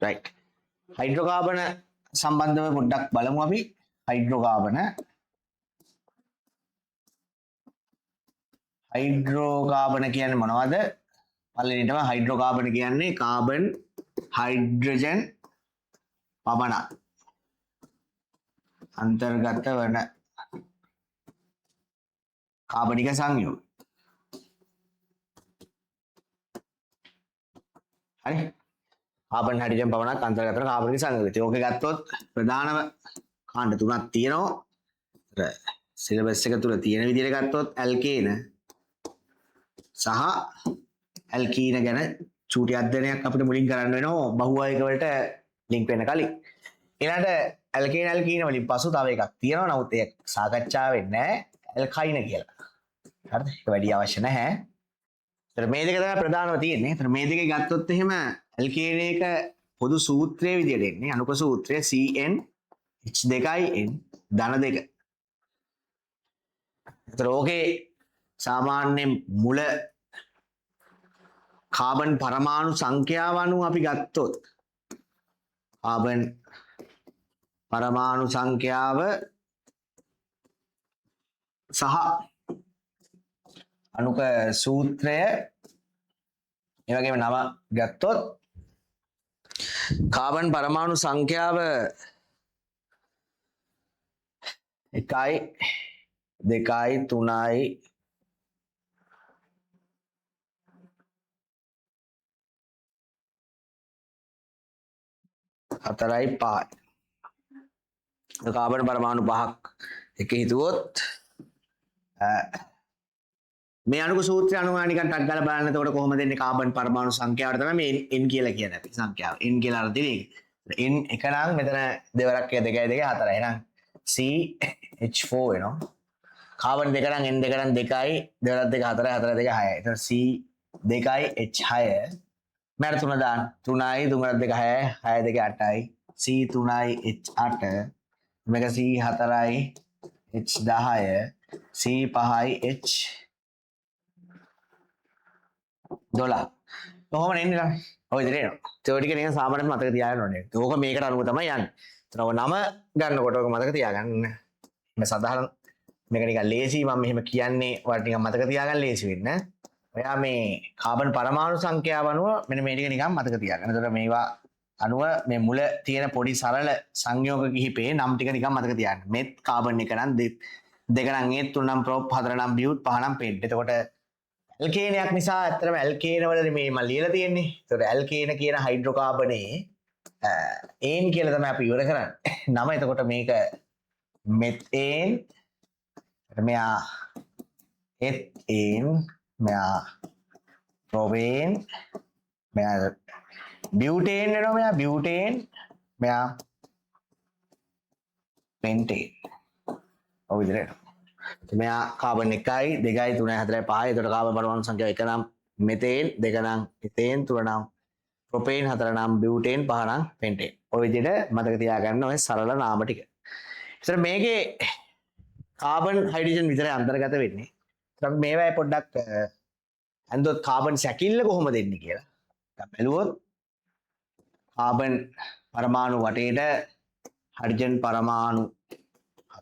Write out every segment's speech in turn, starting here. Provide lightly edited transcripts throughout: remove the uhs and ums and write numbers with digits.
Right. හයිඩ්‍රෝකාබන සම්බන්ධව පොඩ්ඩක් බලමු අපි. හයිඩ්‍රෝකාබන හයිඩ්‍රෝකාබන කියන්නේ මොනවද? පළවෙනිටම හයිඩ්‍රෝකාබන කියන්නේ කාබන් හයිඩ්‍රජන් පමණක් අන්තර්ගත වන කාබනික සංයෝග. හරි, කාබන් හයිඩ්‍රජන් පමණක් අන්තර්ගත වන කාබනික සංයෝග. ඉතින් ඕකේ ගත්තොත් ප්‍රධානම කාණ්ඩ තුනක් තියෙනවා. සිලබස් එක තුල තියෙන විදිහට ගත්තොත් ඇල්කේන සහ ඇල්කීන ගැන චූටි අධ්‍යයනයක් අපිට මුලින් කරන්න වෙනවා බහුවයක වලට ලින්ක් වෙන්න කලින්. ඊළඟට ඇල්කේන ඇල්කීන වලින් පසු තව එකක් තියෙනවා. නමුත් ඒක සාකච්ඡා වෙන්නේ නැහැ. ඇල්කයින කියලා. හරිද? ඒක වැඩි අවශ්‍ය නැහැ. ඒතර මේ දෙක තමයි ප්‍රධානම තියෙන්නේ. ඒතර මේ දෙකේ ගත්තොත් එහෙම ඇල්කේන එක පොදු සූත්‍රයේ විදියට එන්නේ. අනුක සූත්‍රය CN H2N ධන 2. ඒතර ඕකේ සාමාන්‍යයෙන් මුල කාබන් පරමාණු සංඛ්‍යාව අනුව අපි ගත්තොත් කාබන් පරමාණු සංඛ්‍යාව සහ අනුක සූත්‍රය ඒ වගේම නම ගත්තොත් කාබන් පරමාණු සංඛ්‍යාව 1 2 3 4 5. කාබන් පරමාණු පහක් එක හිතුවොත් මේ අනුක සූත්‍රය අනුව නිකන් ටක් ගාලා බලන්න. එතකොට කොහොමද එන්නේ කාබන් පරමාණු සංඛ්‍යාවට තමයි මේ n කියලා කියන්නේ අපි සංඛ්‍යාව. n කියලා අර තියෙන එක. n එක නම් මෙතන දෙවරක් එක 2 2 4. එහෙනම් CH4 වෙනවා. කාබන් දෙක නම් n දෙක නම් 2යි දෙවරක් 2 4 4 2 6යි. එතකොට C 2යි H6. මට තුන දාන්න. 3යි තුනක් 2 6යි 6 2 8යි. C 3යි H8. මේක C 4යි H10. C 5යි H 12. කොහොම එන්නේ ළමයි? ඔය විදිහට එනවා. ඒ ටික නිකන් සාමාන්‍යයෙන් මතක තියාගන්න ඕනේ. ඕක මේකට අනුව තමයි යන්නේ. එතන ඔය නම ගන්නකොට ඔක මතක තියාගන්න. මේ සාධාරණ මේක නිකන් ලේසි මම මෙහෙම කියන්නේ ඔයාලට නිකන් මතක තියාගන්න ලේසි වෙන්න. ඔයා මේ කාබන් පරමාණු සංඛ්‍යාව අනුව මෙන්න මේ ටික නිකන් මතක තියාගන්න. එතකොට මේවා අනුව මේ මුල තියෙන පොඩි සරල සංයෝග කිහිපේ නම් ටික නිකන් මතක තියාගන්න. මෙත් කාබන් එක නම් දෙක නම් ඒත් තුන නම් ප්‍රොප් හතර නම් බියුට් පහ නම් පෙන්ට්. එතකොට ඇල්කේනයක් නිසා ඇත්තටම ඇල්කේන වලදී මේ මම ලියලා තියෙන්නේ. එතකොට ඇල්කේන කියන හයිඩ්‍රෝකාබනේ ඒන් කියලා තමයි අපි ඉවර කරන්නේ. නම එතකොට මේක මෙතේන්, මෙයා එතේන්, මෙයා ප්‍රොපේන්, මෙයා බියුටේන් වෙනවා, මෙයා බියුටේන්, මෙයා පෙන්ටේන්. ඔය විදිහට එනවා. මෙයා කාබන් 1යි 2යි 3යි 4යි 5යි. එතකොට කාබන් පරමාණු සංඛ්‍යාව 1 නම් මෙතේන්, 2 නම් එතේන්, 3 නම් ප්‍රොපේන්, 4 නම් බියුටේන්, 5 නම් පෙන්ටේන්. ඔය විදිහට මතක තියාගන්න ඔය සරල නාම ටික. ඉතින් මේකේ කාබන් හයිඩ්‍රජන් විතරයි අන්තර්ගත වෙන්නේ. ඉතින් අපි මේවායි පොඩ්ඩක් ඇන්දොත් කාබන් සැකිල්ල කොහොමද එන්නේ කියලා. දැන් බැලුවොත් කාබන් පරමාණු වටේට හයිඩ්‍රජන් පරමාණු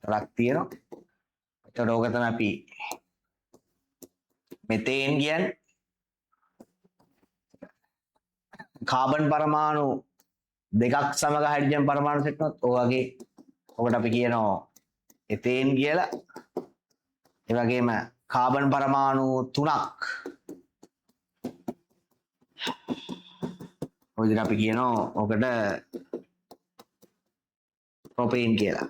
4ක් තියෙනවා. එතකොට ඕක තමයි අපි මෙතේන් කියන්නේ. කාබන් පරමාණු දෙකක් සමග හයිඩ්‍රජන් පරමාණු සෙට් වුණොත් ඔය වගේ ඔකට අපි කියනවා එතේන් කියලා. ඒ වගේම කාබන් පරමාණු තුනක් ඔය විදිහට අපි කියනවා ඔකට ප්‍රොපේන් කියලා.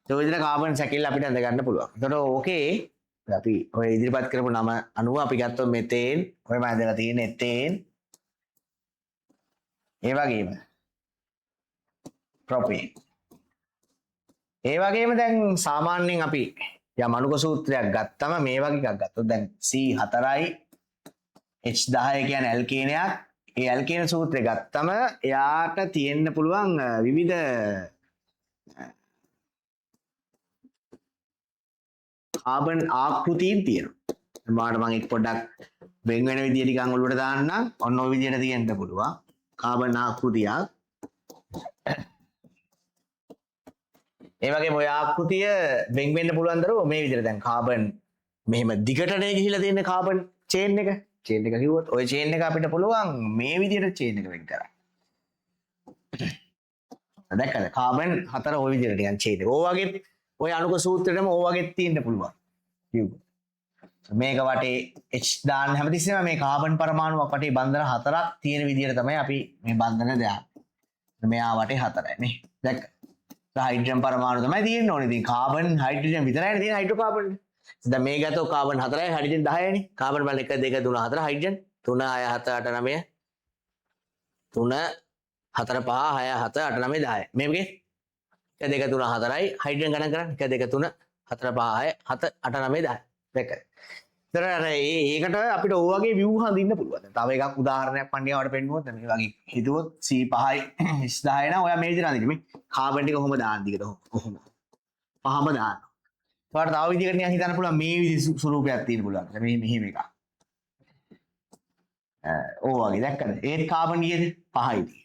ඒ විදිහට කාබන් සැකිල්ල අපිට ඇඳ ගන්න පුළුවන්. එතකොට ඕකේ අපි ඔය ඉදිරිපත් කරපු නම අනුව අපි ගත්තොත් මෙතේන්, ඔය මම ඇඳලා තියෙන එතේන්, ඒ වගේම ප්‍රොපේන්. ඒ වගේම දැන් සාමාන්‍යයෙන් අපි යම් අණුක සූත්‍රයක් ගත්තම මේ වගේ එකක් ගත්තොත් දැන් C4යි H10 කියන්නේ ඇල්කේනයක්. ඒ ඇල්කේන සූත්‍රය ගත්තම එයාට තියෙන්න පුළුවන් විවිධ කාබන් ආකෘතීන් තියෙනවා. මම එක් පොඩ්ඩක් වෙන් වෙන විදියට නිකන් ඔළුවට දාන්නම්. ඔන්න ඔය විදියට තියෙන්න පුළුවන්. කාබන් ආකෘතියක්. ඒ වගේම ඔය ආකෘතිය වෙන් වෙන්න පුළුවන් දරුවෝ මේ විදිහට. දැන් කාබන් මෙහෙම දිගටනේ ගිහිලා තියෙන කාබන් චේන් එක. චේන් එක කිව්වොත් ඔය චේන් එක අපිට පුළුවන් මේ විදිහට චේන් එක වෙන් කරන්න. දැක්කද? කාබන් හතර ඔය විදිහට නිකන් චේන් එක. ඔය වගේ ඔය අණුක සූත්‍රෙටම ඔය වගේ තියෙන්න පුළුවන්. කිව්වොත්. මේක වටේ H දාන්න හැමතිස්සෙම මේ කාබන් පරමාණුවක් වටේ බන්ධන හතරක් තියෙන විදිහට තමයි අපි මේ බන්ධන දාන්නේ. මෙයා වටේ හතරයි නේ. දැක්කද? හයිඩ්‍රජන් පරමාණු තමයි තියෙන්න ඕනේ. ඉතින් කාබන් හයිඩ්‍රජන් විතරයිනේ තියෙන හයිඩ්‍රෝකාබන්. දැන් මේ ගත්තොත් කාබන් 4යි හයිඩ්‍රජන් 10යිනේ. කාබන් බලන්න 1 2 3 4 හයිඩ්‍රජන් 3 6 7 8 9 3 4 5 6 7 8 9 10. මේකේ 1 2 3 4යි හයිඩ්‍රජන් ගණන් කරන්න 1 2 3 4 5 6 7 8 9 10. දැක්කද? ඒතර අර ඒකට අපිට ඔය වගේ ව්‍යුහ හඳින්න පුළුවන්. දැන් තව එකක් උදාහරණයක් පණ්ඩියාවට පෙන්නුවොත් දැන් මේ වගේ හිතුවොත් C5යි H10 නම් ඔයා මේ විදිහට අඳින්න. මේ කාබන් ටික කොහොම දාන්න දිගට කොහොම පහම දාන්න. ඔයාලට තව විදිහකට නිකන් හිතන්න පුළුවන් මේ විදිහ ස්වරූපයක් තියෙන්න පුළුවන්. දැන් මේ මෙහෙම එකක්. ඔය වගේ දැක්කද? ඒත් කාබන් කීයද? 5යි තියෙන්නේ.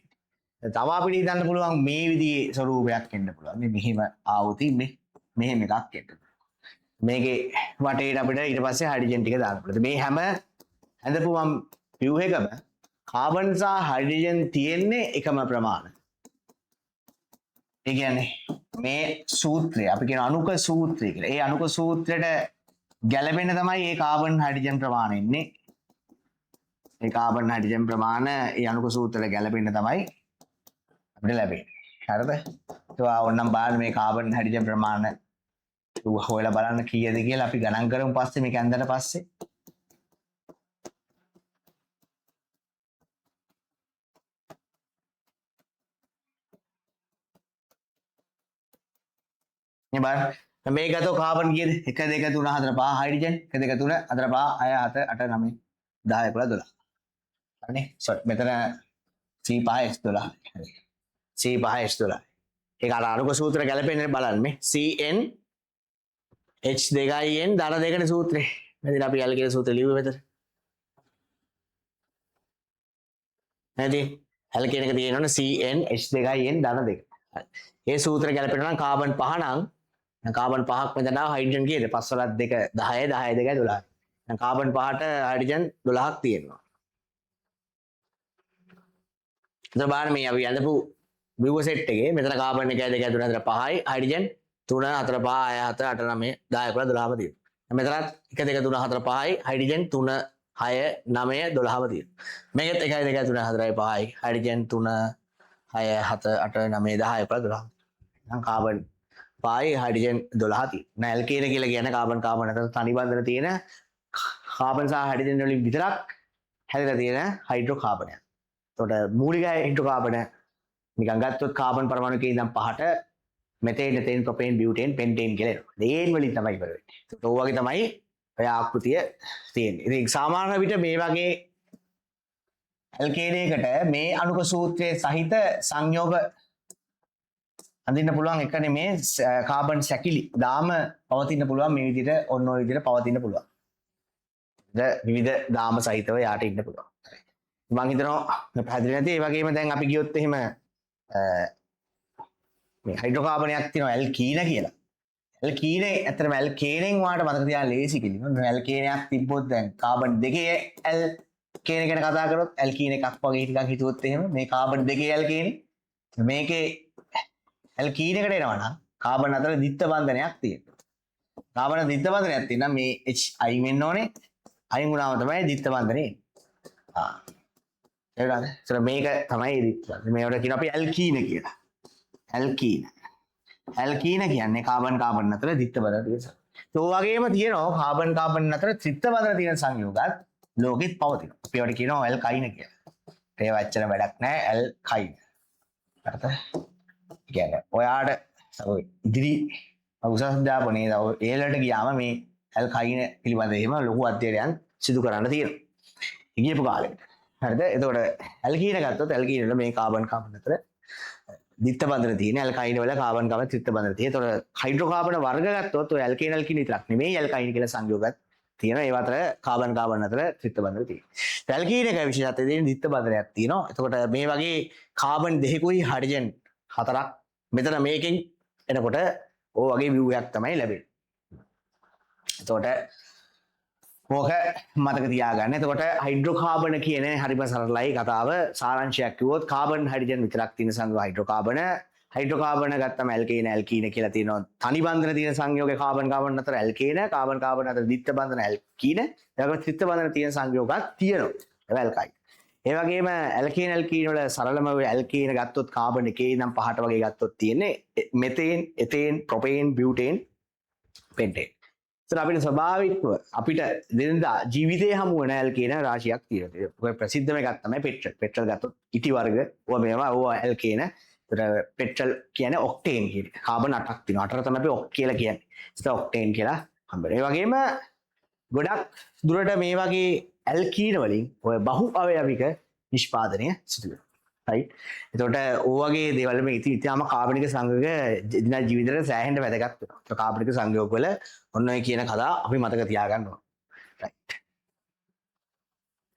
දැන් තව අපිට හිතන්න පුළුවන් මේ විදිහේ ස්වරූපයක් එන්න පුළුවන්. මේ මෙහෙම ආවොත් මේ මෙහෙම එකක් එන්න පුළුවන්. මේකේ වටේට අපිට ඊට පස්සේ හයිඩ්‍රජන් ටික දාන්න පුළුවන්. මේ හැම ඇඳපු මම ව්‍යුහ එකම කාබන් සහ හයිඩ්‍රජන් තියෙන්නේ එකම ප්‍රමාණය. ඒ කියන්නේ මේ සූත්‍රය අපි කියන අණුක සූත්‍රය කියලා. ඒ අණුක සූත්‍රයට ගැලපෙන තමයි මේ කාබන් හයිඩ්‍රජන් ප්‍රමාණය එන්නේ. මේ කාබන් හයිඩ්‍රජන් ප්‍රමාණ ඒ අණුක සූත්‍රයට ගැලපෙන්න තමයි අපිට ලැබෙන්නේ. හරිද? ඒවා ඕනනම් බලන්න මේ කාබන් හයිඩ්‍රජන් ප්‍රමාණ හොයලා බලන්න කීයද කියලා අපි ගණන් කරමු පස්සේ මේක ඇඳලා පස්සේ. මේ බලන්න. මේ ගතෝ කාබන් කීයද? 1 2 3 4 5 හයිඩ්‍රජන් 1 2 3 4 5 6 7 8 9 10 11 12. හරිනේ? සෝරි මෙතන C5 H12. හරි. C5 H12. ඒක අර අනුක සූත්‍ර ගැලපෙන්නේ බලන්න මේ CN H2 N ධන දෙකනේ සූත්‍රේ. මෙතන අපි ඇල් කියන සූත්‍රය ලිව්වේ මෙතන. නේද? ඇල් කියන එක තියෙනවනේ CN H2 N ධන දෙක. හරි. ඒ සූත්‍ර ගැලපෙනවා නම් කාබන් 5 නම් දැන් කාබන් 5ක් මෙතන ආව හයිඩ්‍රජන් කීයද? 5 වලත් 2 10 10 2 12. දැන් කාබන් 5ට හයිඩ්‍රජන් 12ක් තියෙනවා. එතන බලන්න මේ අපි ඇඳපු ව්‍යුහ සෙට් එකේ මෙතන කාබන් 1 2 3 4 5යි හයිඩ්‍රජන් 3 4 5 6 7 8 9 10 11 12ම තියෙනවා. මෙතනත් 1 2 3 4 5යි හයිඩ්‍රජන් 3 6 9 12ම තියෙනවා. මේකෙත් 1 2 3 4 5යි හයිඩ්‍රජන් 3 6 7 8 9 10 11 12. එහෙනම් කාබන් 5යි හයිඩ්‍රජන් 12 තියෙනවා. නෑ ඇල්කේන කියලා කියන්නේ කාබන් කාබන් අතර තනි බන්ධන තියෙන කාබන් සහ හයිඩ්‍රජන් වලින් විතරක් හැදලා තියෙන හයිඩ්‍රෝකාබනයක්. එතකොට මූලික හයිඩ්‍රෝකාබන නිකන් ගත්තොත් කාබන් පරමාණු එකේ ඉඳන් 5ට මෙතේන්, එතේන්, ප්‍රොපේන්, බියුටේන්, පෙන්ටේන් කියලා එනවා. ඒන් වලින් තමයි ඉවර වෙන්නේ. එතකොට ඔය වගේ තමයි ඔය ආකෘතිය තියෙන්නේ. ඉතින් සාමාන්‍ය විට මේ වගේ ඇල්කේනයකට මේ අණුක සූත්‍රයේ සහිත සංයෝග අඳින්න පුළුවන් එක නෙමේ කාබන් සැකිලි දාම පවතින්න පුළුවන් මේ විදිහට ඔන්න ඔය විදිහට පවතින්න පුළුවන්. විවිධ දාම සහිතව යාට ඉන්න පුළුවන්. මං හිතනවා මේ පැහැදිලි නැති. ඒ වගේම දැන් අපි ගියොත් එහෙම මේ හයිඩ්‍රෝකාබනයක් තියෙනවා ඇල්කීන කියලා. ඇල්කීනේ ඇත්තටම ඇල්කේනෙන් වාට මතක තියාගන්න ලේසි කියලා. මම ඇල්කේනයක් තිබ්බොත් දැන් කාබන් දෙකේ ඇල්කේන ගැන කතා කරොත් ඇල්කීන එකක් වගේ ටිකක් හිතුවොත් එහෙම මේ කාබන් දෙකේ ඇල්කේනේ මේකේ ඇල්කීන එකට එනවා නම් කාබන් අතර ද්විත්ව බන්ධනයක් තියෙනවා. කාබන් ද්විත්ව බන්ධනයක් තියෙනවා මේ H අයින් වෙන්න ඕනේ. අයින් වුණාම තමයි ද්විත්ව බන්ධනේ එන්නේ. තේරුණාද? ඒතර මේක තමයි ඒ ද්විත්ව බන්ධනය. මේවට කියනවා අපි ඇල්කීන කියලා. ඇල්කීන. ඇල්කීන කියන්නේ කාබන් කාබන් අතර ද්විත්ව බන්ධන තියෙන සංයෝග. ඒ වගේම තියෙනවා කාබන් කාබන් අතර ත්‍රිත්ව බන්ධන තියෙන සංයෝගات ලෝකෙත් පවතිනවා. අපි ඒවට කියනවා ඇල්කයින කියලා. ඒව ඇත්තට වැඩක් නෑ ඇල්කයින. හරිද? ඒ කියන්නේ ඔයාට ඔය ඉදිරි උසස් අධ්‍යාපනයේ තව ඒ වලට ගියාම මේ ඇල්කයින පිළිබඳ එහෙම ලොකු අධ්‍යයනයන් සිදු කරන්න තියෙනවා. ගියපු කාලෙට. හරිද? එතකොට ඇල්කීන ගත්තොත් ඇල්කීන වල මේ කාබන් කාබන් අතර ද්විත්ව බන්ධන තියෙන ඇල්කයින වල කාබන් කාබන් ත්‍රිත්ව බන්ධන තියෙන. එතකොට හයිඩ්‍රෝකාබන වර්ග ගත්තොත් ඔය ඇල්කේන ඇල්කීන විතරක් නෙමෙයි ඇල්කයින කියලා සංයෝගات තියෙනවා. ඒ අතර කාබන් කාබන් අතර ත්‍රිත්ව බන්ධන තියෙනවා. ඇල්කීන එක විශේෂත්වය තියෙන ද්විත්ව බන්ධනයක් තියෙනවා. එතකොට මේ වගේ කාබන් දෙකකුයි හයිඩ්‍රජන් හතරක් මෙතන මේකෙන් එනකොට ඔය වගේ ව්‍යුහයක් තමයි ලැබෙන්නේ. එතකොට ඕක මතක තියාගන්න. එතකොට හයිඩ්‍රෝකාබන කියන හරිම සරලයි කතාව. සාරාංශයක් කිව්වොත් කාබන් හයිඩ්‍රජන් විතරක් තියෙන සංයෝග හයිඩ්‍රෝකාබන. හයිඩ්‍රෝකාබන ගත්තම ඇල්කේන ඇල්කීන කියලා තියෙනවා. තනි බන්ධන තියෙන සංයෝග කාබන් කාබන් අතර ඇල්කේන, කාබන් කාබන් අතර ද්විත්ව බන්ධන ඇල්කීන. ඒ වගේම ත්‍රිත්ව බන්ධන තියෙන සංයෝගات තියෙනවා. ඒවා ඇල්කයින්. ඒ වගේම ඇල්කේන ඇල්කීන වල සරලම ඔය ඇල්කේන ගත්තොත් කාබන් එකේ ඉඳන් පහට වගේ ගත්තොත් තියෙන්නේ මෙතේන්, එතේන්, ප්‍රොපේන්, බියුටේන්, පෙන්ටේන්. ඒතර අපිට ස්වභාවිකව අපිට දිනදා ජීවිතේ හමු වෙන ඇල්කේන රාශියක් තියෙනවා. ඔය ප්‍රසිද්ධම එකක් තමයි පෙට්‍රල්. පෙට්‍රල් ගත්තොත් ඉටි වර්ග ඔය මේවා ඔය ඇල්කේන. ඒතර පෙට්‍රල් කියන්නේ ඔක්ටේන් කියන එක. කාබන් 8ක් තියෙනවා. 8 තමයි අපි ඔක් කියලා කියන්නේ. ඒතර ඔක්ටේන් කියලා හම්බ වෙනවා. ඒ වගේම ගොඩක් දුරට මේ වගේ ඇල්කීන වලින් ඔය බහු අවයවික නිෂ්පාදනය සිදු වෙනවා. රයිට්. එතකොට ඔය වගේ දේවල් මේ ඉතින් ඉතාම කාබනික සංයෝග දින ජීවිතේට සෑහෙන්න වැදගත් වෙනවා. ඒක කාබනික සංයෝග වල ඔන්න ඔය කියන කතා අපි මතක තියාගන්න ඕන. රයිට්.